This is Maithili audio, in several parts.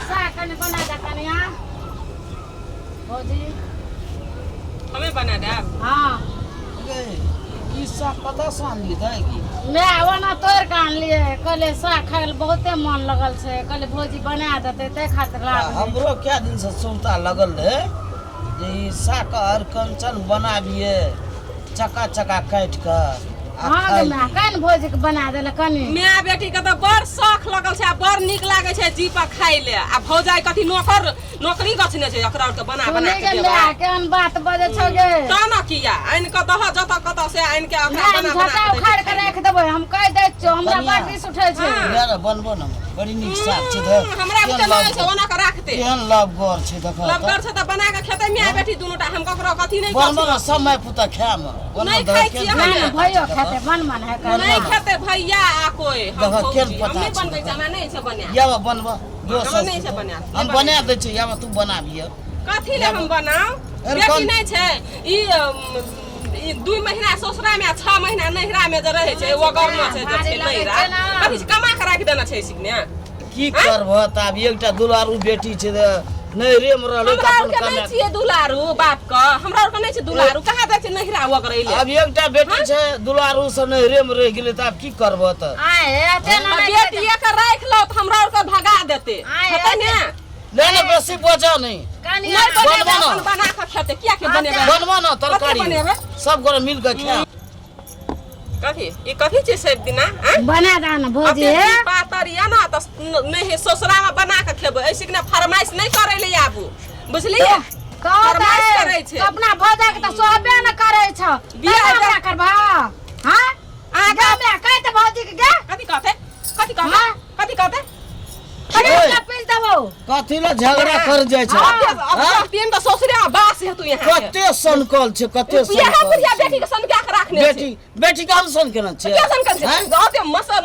साग कनि बना दे कनिया भौजी। हमें बना देब? हाँ। गे, ई साग कतऽ से आनली दाइ की? मैं ओना तोड़ि कऽ आनलियै, कहलियै साग खाय लए बहुते मन लगल छै, कहलियै भौजी बना देतै ताहि खातिर लाबलियै। हमरो कए दिनसँ सुनता लगल रहै जे ई साग अरकंचन बनाबियै चका चका काटि कऽ आ हाँ गे खाइए। माय, कनि भौजी के बना देले कनि। माय बेटी के तऽ बड़ शौख लगल छै आ बड़ नीक लागै छै जी पर खाय ले। आ भौजाई कथी नौकर नौकरी गछने छै एकरा आर के बना बना सुनी के गे देबै। माय, केहन बात बजै छौ गे? तऽ ने किया आनि कऽ दह जतऽ कतऽ से आनि के ओकरा माय, हम बना बना झटा के दै उखाड़ छै के खाय ले। राखि देबै, हम कहि दै छियौ, हमरा कनिया। बड़ दिस उठै छै। हाँ। ले रे, बनबो ने, बड़ी नीक साग छै देख। हमरा केहन बुते नहि छै लबगर, ओना के राखते। केहन लबगर छै देख। लबगर छै तऽ बना के खेतै माय बेटी दुनू टा, हम ककरो कथी नहि बनबो करै ने, सब माय पुता खायब। नहि खाइ छियै ना हमे। ना भैयो खेतै, बन मन है कर। नहि खेतै भैया आ कोइ, हम देखऽ, भौजी, केहन हम पता नहि छै बनबै देखऽ। छियै, हमरा नहि छै बनायल। याबा बनबऽ जो हमरा सस्ती नहि छै छौ। बनायल। हम नहि बना दै छियौ, याबा तू बनाबिह। कथी ले हम बनाउ? अरे बेटी कोन- नहि छै ई, ई 2 महीना ससुरा में आ 6 महीना नैहरा में जे रहै छै, ओ गरमा छै जे भारी छै लगै नैहरा। छै ना। कथी छै, कमा के राखि देने छै सिकने। की करबह तऽ आब एकटा दुलारू बेटी छै तऽ नैहरे मे रहलै तऽ हमरा अपन आरके नहि कमाए। छियै दुलारू बाप के, हमरा आरके नहि छै दुलारू, कहाँ जाइ छै नैहरा ओकरे ले। आब एकटा बेटी छै दुलारू से नैहरे मे रहि गेलै तऽ आब की करबह तऽ? आय एते ना आ नहि बेटिए के राखि लो तऽ हमरा आरके भगा देतै। आय, हेतै ने? नहि नहि बेसी बजऽ नहि। कनिया नहि बनेबै, बनबऽ ना। अपन बना कऽ खेतै। किया के बनेबै? बनबऽ ने तरकारी, कथी बनेबै? सब गोरे मिल कऽ खायब। कथी ई कथी छै सब दिना आँय? बना दे ने भौजी। अते जी पातर या ना तऽ नहि ससुरा में बना के खेबै, ऐसे कि ना फरमाइश नहि करै ले आबू, बुझलियै? फरमाइश करै छै। तो अपना भौजा के तऽ सोहबे न करै छौ, बियाह तब हमरा करबा? हाँ अहाँ गे माय, कहि तऽ भौजी के गे। कथी कहतै? कथी कहतै? हाँ? कथी कहतै? अरे ओए। हमरा पीस देबौ। कथी ले झगड़ा कर जाइ छै? अब दिन तऽ ससुरे में बास हेतु यहाँ के। कते सनकल छै, कते बियाह सनकल बुढ़िया छै। बेटी के सनका के राखने छै। बेटी बेटी के हम सन केना छियै? क्या सन करै छै? हैं? ओते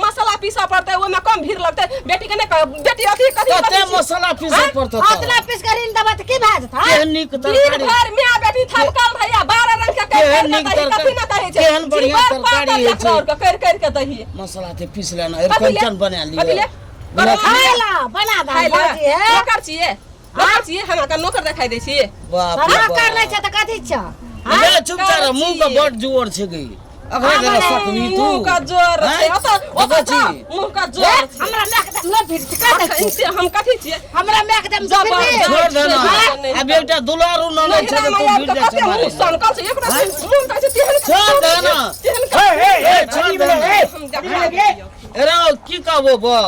मसाला पीसऽ पड़तै, ओहिमे कम भीड़ लगतै बेटी के? नहि बेटी अथी कथी कते कथी छै? मसाला पीसऽ पड़तौ तोरा? ओतना पीस के ऋण देबऽ तऽ की भए जेतै? केहन नीक दिन तरकारी, भरि माय बेटी थपकल रहैया, 12 रंग के करि केहन करि के नीक दही, तरकारी, कथी न कहै छै, केहन बढ़िया जीवर तरकारी पातर होइ छै। जकरा आरके करि करि के दही। मसाला ते पीस लेना, कथी ले? अरिकंचन बना कथी ले? लिअ। खाय ला बना दे खाय ले। भौजी हे। नौकर छियै, नौकर छियै, हमरा के नौकर देखाइ दै छियै? बाप रे नौकर बाप। नहि छै तऽ कथी छै? बे, चुपचाप रह, मुंह के बड़ जोर छै गई, अखन जरा सकबी तू। मुंह के जोर छै। हैं? ओतऽ ओतऽ देखै जा, छी? मुंह के जोर छै। हमरा माय के दम नहि फिर छै, कह दै अखन छी। से हम कथी छियै? हमरा माय के दम जबर फिर भी। छोड़ दे ना। नहीं। आब एकटा दुलारू ननद छै नैहरा तऽ में तू आबि भिड़ कऽ जाइ छै कते मुँह मारै लए। सनकल छै, एकरा मुँह कहै छै तेहन छोड़ दे ना। तेहन हे हे हे, छोड़ कथी दे भेलै ना। हे? हम कथी देखा भेलै गे? दियौ। एरा की कहबो बा,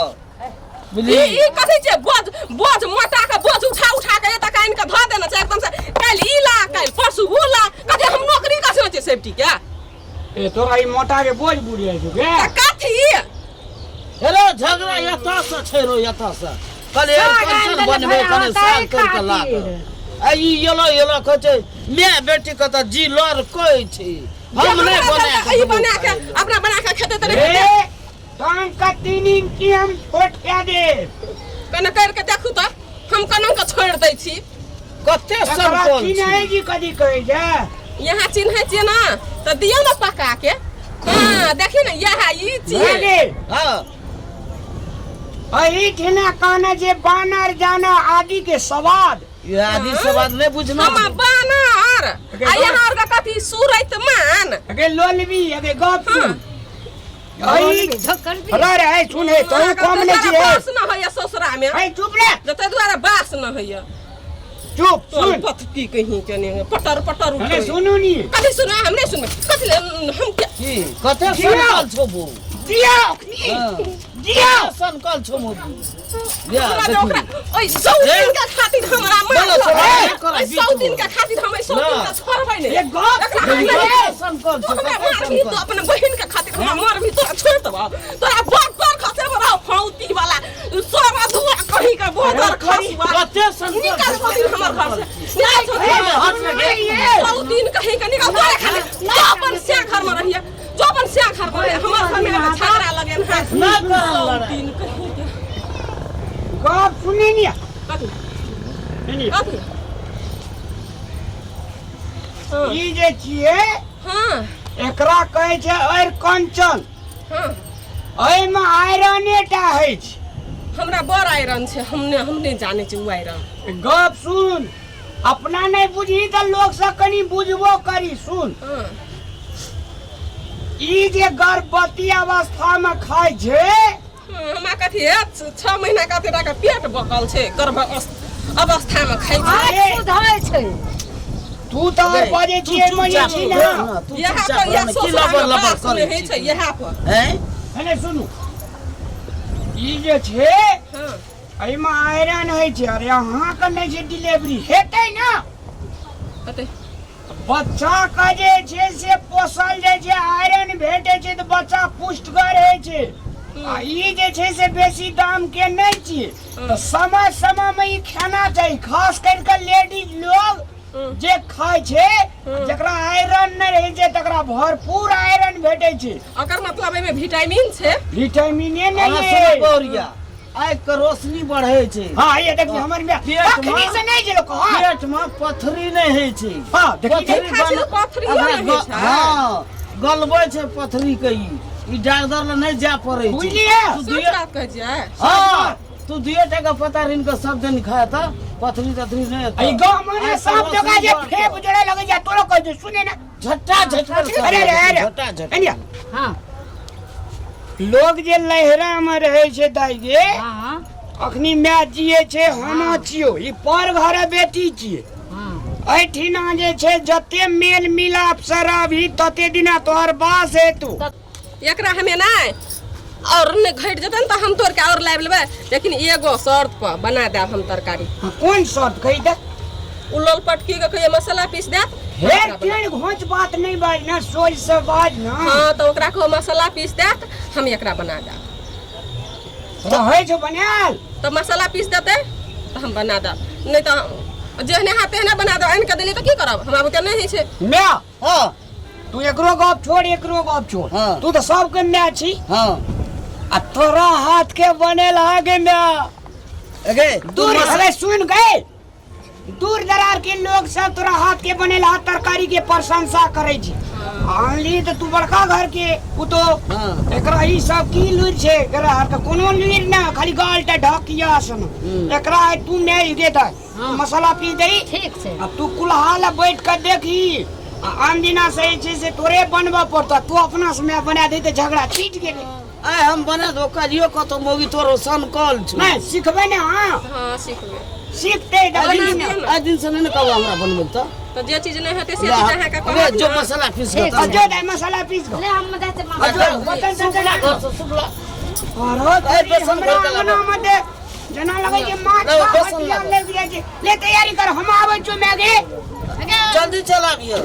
बुझली? ई कथी छै? बोझ बोझ मोटा के बोझ उठा उठा के एतऽ आनि के धऽ देने छै एकदम से, काल्हि ई ला, काल्हि परसू ऊ ला। कथी हम नौकरी करै छियै सेफ्टी के? ए, तोरा ई मोटा के बोझ बुझ जाइ छौ गे? तऽ कथी? हेलो, झगड़ा एतऽ से छै रो, एतऽ से कहले साग आनि कंचन देने बनबे भैया, कने ताहि साग तोड़ के ला खातिर। के। आ ई एलो एलो कहै छै माय बेटी के तऽ जी लड़ कहै छै, हम नहि बना के ई देबौ बना के खाय लए। अपना बना के खेतै तऽ नहि ए खेतै। टांग का तीन इंची हम छोट कए देब। कने करि के देखू तऽ हम केना के छोड़ि दै छी। कते एकरा सनकल चिन्है छै जी कथी कहै छै? यहाँ चिन्है छियै ने तऽ दियौ ने पका के। हाँ देखी ने, इएह ई भए छियै। गेल। हाँ। एहि ठिना कहने जे बानर जाना आदि के सवाद। ई आदि सवाद नहि बुझना हम छै। बानर आ यहाँ आर के कथी सुरैत मान। अगे लोलबी, अगे गप सुन। एहि झोकर अरे रे, सुन हे, तोहू कम नहि छी हे। बास न होइया ससुरा में। हे, चुप रे। जते दुआरे बास न होइया। चुप तोर सुन। पथकी कहीं के नहीं पटर पटर अरे उठे। सुनू नी। कथी सुना? हम नहीं सुनबै। कथी ले हम के की कते जिया। सनकल छौ बौ? दिया अखनी। हाँ। दिया। सनकल छौ मो या। हमरा जे देखी। ओकरा ओहि 100 दिन के खातिर हमरा बोलो, मारलक। छोड़ो, ओहि करा, बीच 100 दिन में। के खातिर हम एहि 100 ना। दिन के छोड़बै नहि। एक गप एकरा हम देखी, नहि। कते सनकल तू छौ, हमरा कते मारबही सनकल तो अपना बहिन के खातिर हमरा मारबही, तोरा छोड़ देबौ? तोरा बड़ बड़ खसे बड़ा फौती वाला सोरा धुआ कहीं के बोदर खसुआ। कते सनकल निकल छौ, 100 दिन हमर घर से निकल, 100 दिन। हट ने गे। 100 दिन कहीं के निकल। तोरे खातिर जो अपन से घर में रहिए, जो अपन से घर में रहिए, हमर घर में आके झगड़ा लगेन है। ना करल 100 लड़ाई। दिन कहीं के। गप सुनी नी। कथी? सुनी। कथी? हाँ। ई जे छियै, हाँ, एकरा कहै छै अरिकंचन। हाँ। एहिमे आयरने टा होइ छै। हमरा बड़ आयरन छै, हम नहि जानै छी ओ आयरन। गप सुन, अपना नहि बुझही तऽ लोक से कनि बुझबो करी। सुन, हँ। ई जे गर्भवती अवस्था में खाइ छै। हँ, हमरा कथी है 6 महीना के अतेटा के पेट बकल छै, गर्भ अवस्था में खाइ छै। अरे। सुधरै छै। तू तऽ गै, बजै तू छियै मने चुपचाप छी रह ना। ना, तू इएह चुपचाप पर रह इएह ना, की ससुरा लबर में लबर बास करै नहि होइ छी छै इएह पर। हैं? हेने सुनू, ई जे छै हँ। एहिमे आयरन होइ छै। अरे अहाँके नहि छै, डिलीवरी हेतै ने। कते बच्चा के जे छै से पोसल जाइ छै, आयरन भेटै छै तऽ बच्चा पुष्टगर होइ छै। आ ई जे छै से बेसी दाम के नहि छियै, तऽ समय समय मे ई खाना चाही, खास करि कऽ लेडीज लोग जे खाइ छै, जकरा आयरन नहि रहै छै तकरा भरपूर आयरन भेटै छै। एकर मतलब एहिमे विटामिन छै। विटामिने अहाँ नहि सुनू अइ। बौरिया, आँखि के रोशनी बढ़ै छै। हाँ, ये देखिए हमर बिया पेट तखनी में से नहीं जे लोग, हाँ। पेट में पथरी नहीं होइ छै। हाँ, देखी। पथरी खाइ छै बन तऽ पथरियो ओकरा नहि होइ छै। हाँ, गलबै छै पथरी के। ई डॉक्टर लग नहि जाय पड़ै छै। बुझलियै? तू सच दुइये बात कहै छियै। हाँ, तू दुइये टाका पता ऋण के सब दिन खाय तऽ पथरी तथरी नहि हेतौ। ई गाँव में ने आँखि के सब जगह रोशनी जे बढ़तौ। फेप जोड़े लगे जा तोरो कह दे, सुने ना। झट्टा झटपर। अरे अरे अरे। झट्टा झटपर। एनिया। हाँ। लोग जे लहरा में रहे छै दाई गे। हाँ। अखनी माय जिए छै, हम छियो, ई पर घर बेटी छियै। हाँ। एहिठिना जे छै जते मेल मिलाप से रहबही तते दिना तोहर बास हेतौ। एकरा हमे नहि और नहि घटि जेतै ने तऽ हम तोड़ के और लाबि लेबै, लेकिन एगो शर्त पर बना देब हम तरकारी। हाँ, कोन शर्त कहि दे। ओ लोल पटकी के कहियो मसाला पीस देत। हे टेढ़ घोंच बात नहीं बाज ना, सोच से बाज ना। हाँ, तऽ ओकरा कहो मसाला पीस देत, हम एकरा बना देब। रहै छौ बनायल। तऽ मसाला पीस देतै तऽ हम बना देब, नहि तऽ जेहने हाथ तेहने बना देब। आनि कऽ देलियै तऽ की करब, हमरा बुते नहि होइ छै। माय। हाँ। तू एकरो गप छोड़, एकरो गप छोड़। हाँ। तू तऽ सबके माय छी। हाँ। आ तोरा हाथ के बनेल आगे माय। अगे तू दूर अरे सुन गए, दूर दरार के लोग सब तोरा हाथ के बनेल हाथ तरकारी के प्रशंसा करे छै। आनली तऽ तू बड़का घर के पुतो। हाँ। एकरा ई सब की लूरि छै? एकरा हाथ के कोनो लूरि ना, खाली गाल टा ढकिया सन। एकरा आइ तू नहि गे तऽ हाँ। मसाला पीस दही। ठीक छै। आ तू कुल्हा लए बैठ के देखी, आ आन दिना से जे छै से तोरे बनबऽ पड़तौ। तू अपना से माय बना दे तऽ झगड़ा छीट गेलै। आइ हम बना दो, कहियो कतौ मौगी तोरो सन कल छौ। नहि सिखबै ने? हाँ। हाँ, सिखबै। सिखतै आइ देखी दिन ने। आइ दिन से नहि ने कहबो हमरा बनबै तऽ। तऽ जे चीज नहि हेतै से चीज अहाँके अबे कहब जो ने। मसाला पीस के ठीक तब। आ जो दाइ मसाला पीस गो। ले, हम दै छियै आ मसाला। जो बर्तन सुपला तर्तन घर से सुपला। अरे अरे बेसन हमरा घोर के लाबो। अंगना में दे जेना लगै छै माछ लाबो, बेसन हटिया लाबो। लागि जाइ छै। ले तैयारी कर, हम आबै छियौ माय गे। जल्दी चल आबियो।